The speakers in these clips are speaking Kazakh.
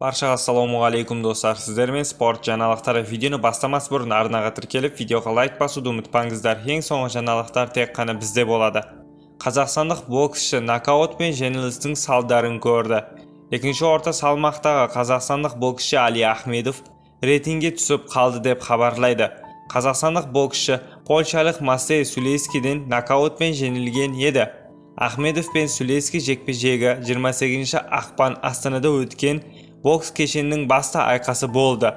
Баршаға ассалаумағалейкум, достар! Сіздермен спорт жаңалықтары. Видеоны бастамас бұрын арнаға тіркеліп, видеоға лайк басуды ұмытпаңыздар. Ең соңғы жаңалықтар тек қана бізде болады. Қазақстандық боксшы нокаутпен жеңілістің салдарын көрді. Екінші орта салмақтағы қазақстандық боксшы Али Ахмедов рейтингге түсіп қалды деп хабарлайды. Қазақстандық боксшы польшалық Масей Сулейскиден нокаутпен жеңілген еді. Ахмедов пен Сулейски жекпе-жегі 28 ақпан Астанада өткен бокс кешенінің басты айқасы болды.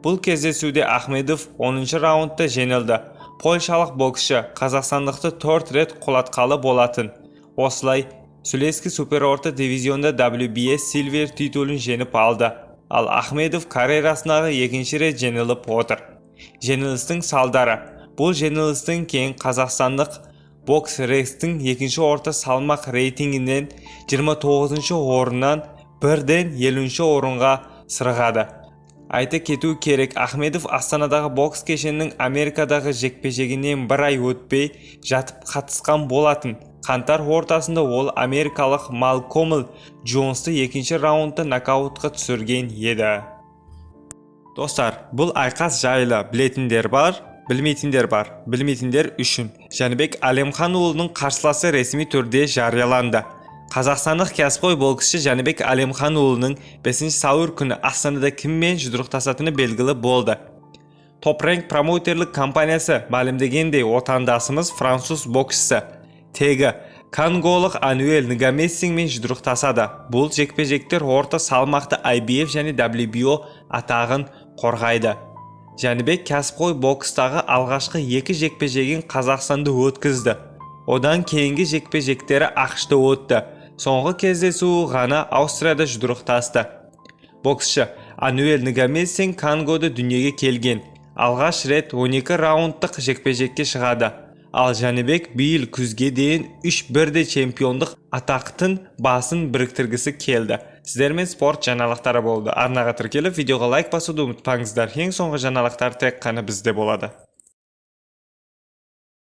Бұл кездесуде Ахмедов 10 раундта жеңілді. Польшалық боксшы қазақстандықты 4 рет құлатқалы болатын. Осылай Сулейски суперорта дивизионда WBA Silver титулын жеңіп алды. Ал Ахмедов карьерасындағы екінші рет жеңіліп отыр. Жеңілістің салдары. Бұл жеңілістен кейін қазақстандық BoxRec-тің екінші орта салмақ рейтингінен 29 орыннан бірден 50 орынға сырғады. Айта кету керек, Ахмедов Астанадағы бокс кешенінің Америкадағы жекпе-жегінен бір ай өтпей жатып қатысқан болатын. Қаңтар ортасында ол америкалық Малкольм Джонсты екінші раундта нокаутқа түсірген еді. Достар, бұл айқас жайлы білетіндер бар, білмейтіндер бар. Білмейтіндер үшін: Жәнібек Әлемханұлының қарсыласы ресми түрде жарияланды. Қазақстандық кәсіпқой боксшы Жәнібек Әлемханұлының 5 сәуір күні Астанада кіммен жұдырықтасатыны белгілі болды. Топ Rank промоутерлік компаниясы мәлімдегендей, отандасымыз француз боксшысы, тегі конголық Ануэль Нгаметсингмен жұдырықтасады. Бұл жекпе-жектер орта салмақты IBF және WBO атағын қорғайды. Жәнібек кәсіпқой бокстағы алғашқы екі жекпе-жегін Қазақстанда өткізді. Одан кейінгі жекпе-жектері АҚШ-та өтті. Соңғы кездесуі ғана Аустрияда жұдырықтасты. Боксшы Ануэль Нгаметсинг Конгода дүниеге келген. Алғаш рет 12 раундтық жекпе-жекке шығады. Ал Жәнібек биыл күзге дейін үш бірдей чемпиондық атақтың басын біріктіргісі келді. Сіздермен спорт жаңалықтары болды. Арнаға тіркеліп, видеоға лайк басуды ұмытпаңыздар. Ең соңғы жаңалықтар тек қана бізде болады.